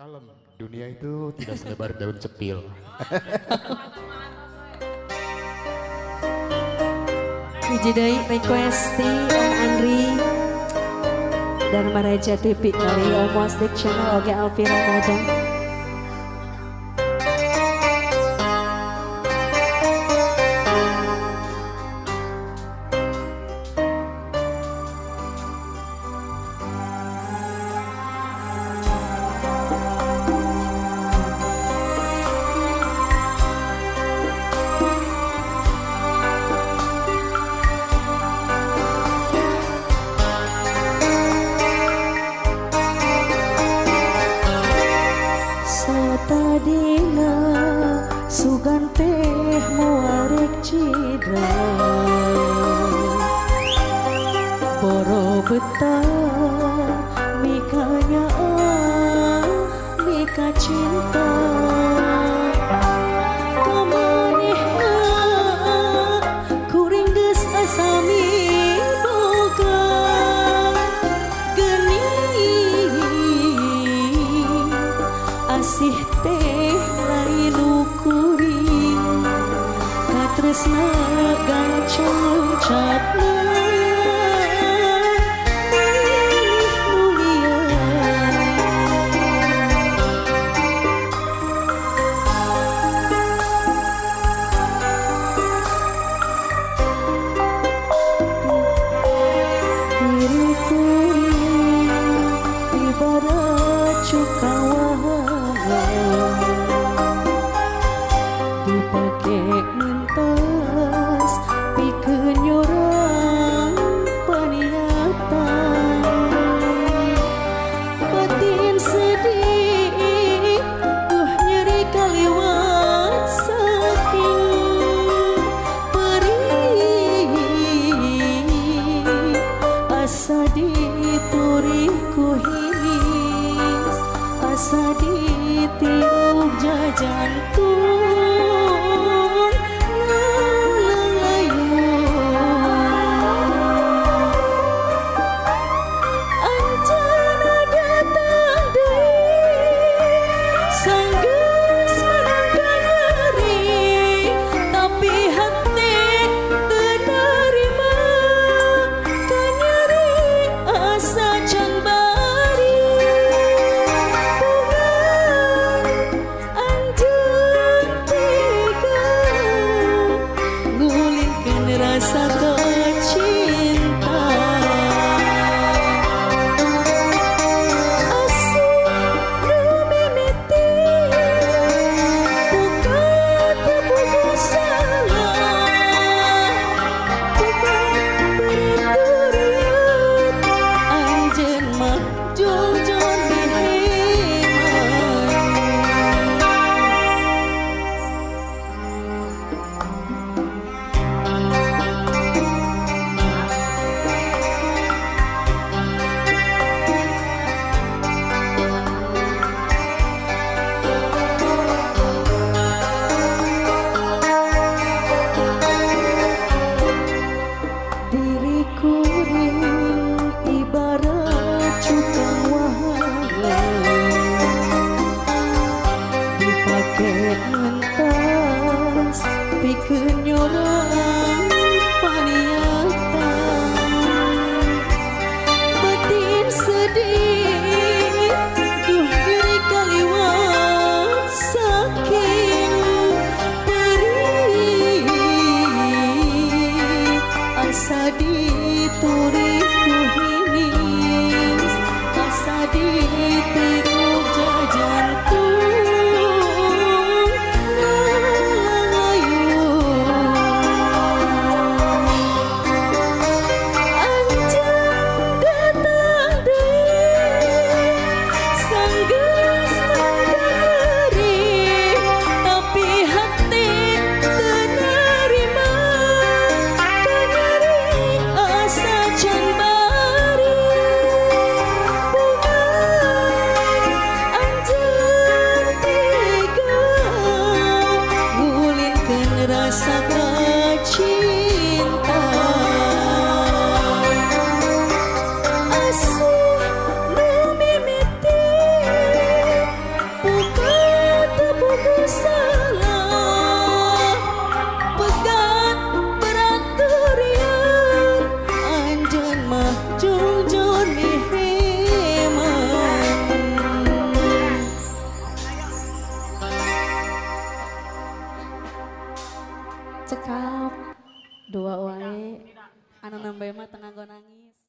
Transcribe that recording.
Kalem, dunia itu tidak selebar daun cepil. Hiji deui request ti Om Andri Dharma Raja TV kali Om Wasdik Channel oge Alvira Nada. Tadina sugan teh muarek cidra boro betah mikanya mika cinta kamanehna kuring geus asami boga geni asih teh lain kuring katresna gancang loncatna milih mulia diri kuring ibarat cukawahan dipake mentas pikeun nyorang paniatan batin sedih duh nyeri kaliwat saking perih asa dituri ku hilis asa ditiup jajantung. Rasa cinta asih nu mimiti buka tebuku salah buka berituriut anjeun mah jujur mentas pikeun nyorang paniatan batin sedih duh diri kaliwat saking perih asa dituri ku hinis asa ditiru jajantung. Can bari bunga Cekap. Dua wae. Anu nembe mah tengah nangis.